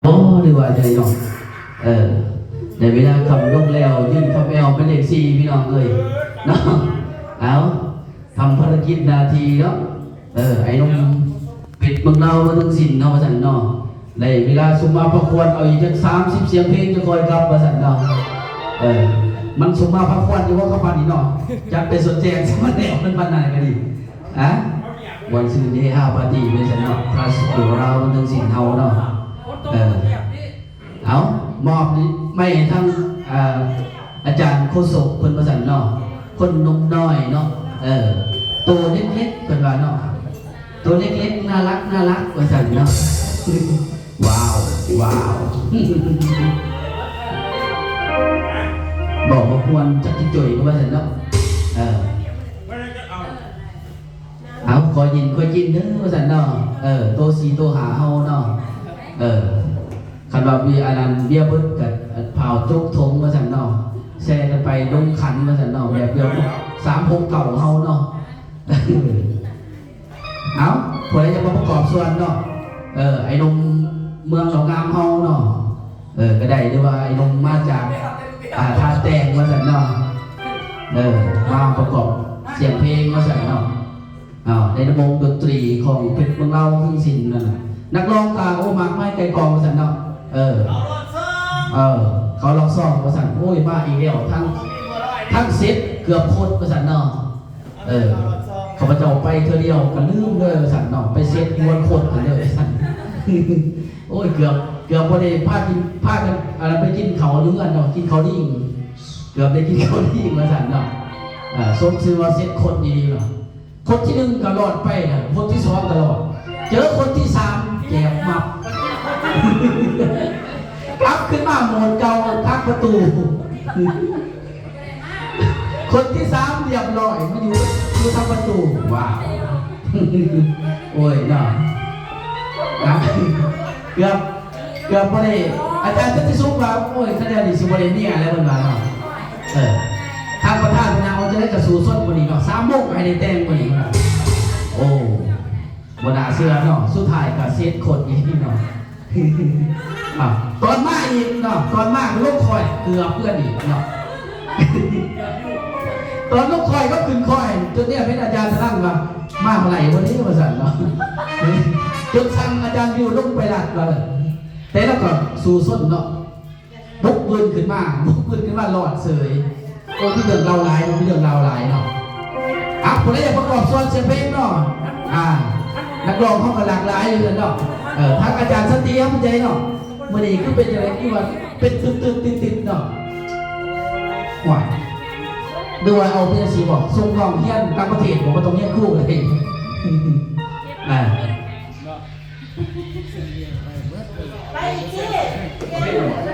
ບໍ່ ຫຼືວ່າໃດເນາະ? ເອີ ໄດ້ເວລາຄ່ຳລົງແລ້ວ ຍື່ນຄຳແອວໝາຍເລກສີ່ ພີ່ນ້ອງເອີຍເນາະ. ເອົາ ທຳພາລະກິດໜ້າທີ່ເນາະ. ເອີ ໄອ້ໜຸ່ມເປັດເມືອງລາວມາທັງສິ້ນເນາະ ວ່າຊັ້ນເນາະ. ໄດ້ເວລາສຸມມາພາຄວນ ເອົາອີກຈັກສາມສິບສຽງເພງ ຈະຄ່ອຍກັບ ວ່າຊັ້ນເນາະ. ເອີ ມັນສຸມມາພາຄວນຢູ່ບໍ່ ກັບປານນີ້ເນາະ? ຈັກໄດ້ສົດແຈ້ງຊະມັນແລ້ວ ມັນປານນັ້ນກະດີ. ຮະ ມ່ວນຊື່ນເຮຮາປາຕີ້ໄປຊັ້ນເນາະ ພລັສຢູ່ລາວມັນທັງສິ້ນເຮົາເນາະ. ເອີ ເອົາ ມອບໄມ້ໃຫ້ທາງ ອາ ອາຈານໂຄສົກເພິ່ນວ່າຊັ້ນເນາະ. ຄົນໜຸ່ມນ້ອຍເນາະ ເອີ ໂຕເລັກໆ ເພິ່ນວ່າເນາະ ໂຕເລັກໆ ໜ້າລັກ ໜ້າລັກ ວ່າຊັ້ນເນາະ. ວ້າວ ວ້າວ ເວົ້າມາມ່ວນຈັກຊິຈ່ອຍ ວ່າຊັ້ນເນາະ. ເອີ ເອົາ ຂໍກິນ ຂໍກິນເດີ ວ່າຊັ້ນເນາະ. ເອີ ໂຕສີ່ໂຕຫ້າເຮົາເນາະ. ເອີ ຄັນວ່າເບຍ ອັນນັ້ນ ເບຍເບິດກະພາວຈົກຖົງ ວ່າຊັ້ນເນາະ. ແຊກັນໄປລົງຂັນ ວ່າຊັ້ນເນາະ ແບບດຽວສາມຫົກເກົ້າເຮົາເນາະ. ເອົາ ຜູ້ໃດຢາກມາປະກອບສ່ວນເນາະ ເອີ ໄອ້ໜຸ່ມເມືອງເຫຼົ່າງາມເຮົາເນາະ ເອີ ກະໄດ້ ຫຼືວ່າໄອ້ໜຸ່ມມາຈາກ ອາ ທ່າແຕງ ວ່າຊັ້ນເນາະ ເອີ ມາປະກອບສຽງເພງ ວ່າຊັ້ນເນາະ. ເອົາ ໃນລະບົບດົນຕີຂອງເພັດເມືອງລາວທັງສິ້ນນັ້ນ ນັກຮ້ອງກະ ໂອ້ ມາກມາຍໄກ່ກອງ ວ່າຊັ້ນເນາະ. ເອີ ເອີ ເຂົາລອກຊອງ ວ່າຊັ້ນ. ໂອ້ຍ ມາອີກແລ້ວ ທັງ ທັງເຊັດເກືອບຄົດ ວ່າຊັ້ນເນາະ. ເອີ ຂ້າພະເຈົ້າໄປເທື່ອດຽວກະລືມເລີຍ ວ່າຊັ້ນເນາະ ໄປເຊັດມ່ວນຄົດຫັ້ນເລີຍ ວ່າຊັ້ນ. ໂອ້ຍ ເກືອບ ເກືອບບໍ່ໄດ້ພາກິນ ພາກັນ ອັນນັ້ນ ໄປກິນເຂົ້າຢູ່ເຮືອນເນາະ ກິນເຂົ້າລີ້ງ ເກືອບໄດ້ກິນເຂົ້າລີ້ງ ວ່າຊັ້ນເນາະ. ເອີ ສົມຊື່ວ່າເຊັດຄົດດີໆເນາະ. ຄົນທີໜຶ່ງກະລອດໄປນະ ຄົນທີສອງກະລອດ ເຈີຄົນທີສາມແຈບມັບ ກັບຂຶ້ນມາໂໝດເກົ່າທາງປະຕູ. ຄົນທີສາມລຽບຮ້ອຍ ມາຢູ່ ຢູ່ທາງປະຕູ. ວ້າວ ໂອ້ຍເນາະ ເກືອບ ເກືອບບໍ່ໄດ້ ອາຈານສັນຕິສຸກວ່າ ໂອ້ຍ ຄັນແນວນີ້ຊິບໍ່ໄດ້ເມຍແລ້ວ ເພິ່ນວ່າເນາະ. ເອີ ທາງປະທານເພິ່ນວ່າ ເອົາຈັ່ງໃດກະສູ້ຊົນກວ່ານີ້ເນາະ ສາມໂມງກະໃຫ້ໄດ້ແຕ່ງກວ່ານີ້. ໂອ້ ບໍ່ໜ້າເຊື່ອເນາະ ສຸດທ້າຍກະເຊັດຄົດອີກເນາະ. ອາ ຕອນມາອີກເນາະ ຕອນມາລົງຄ້ອຍເກືອບເພື່ອນອີກເນາະ. ຕອນລົງຄ້ອຍກັບຂຶ້ນຄ້ອຍ ຈົນແນມເຫັນອາຈານສະນັ່ນວ່າ ມາບໍ່ໄດ້ບໍ່ເດ້ ວ່າຊັ້ນເນາະ. ຈົນສັ່ງອາຈານວິວລົງໄປລັດວ່າ ແຕ່ລາວກະສູ້ຊົນເນາະ ບຸກບືນຂຶ້ນມາ ບຸກບືນຂຶ້ນມາລອດເສີຍ. ໂອ້ ມີເລື່ອງເລົ່າຫຼາຍເນາະ ມີເລື່ອງເລົ່າຫຼາຍເນາະ. ອ່ະ ຜູ້ໃດຢາກປະກອບສ່ວນສຽງເພງເນາະ ອ່າ ນັກຮ້ອງເຮົາກະຫຼາກຫຼາຍຢູ່ເນາະ. ເອີ ທັງອາຈານສັນຕິ ເຮົາເປັນໃຈເນາະ ມື້ນີ້ຄືເປັນຈັ່ງໃດ ຄືວ່າເປັນຕຶບໆຕິດໆເນາະ. ຫວາຍ ຫຼືວ່າເອົາເປັນຈັ່ງຊີ້ບໍ ສົ່ງນ້ອງຮຽນຕ່າງປະເທດບໍ ບໍ່ຕ້ອງຮຽນຄູກະໄດ້. ອ່າ ໄປອີກຊິ ຮຽນຢູ່ຫັ້ນລະ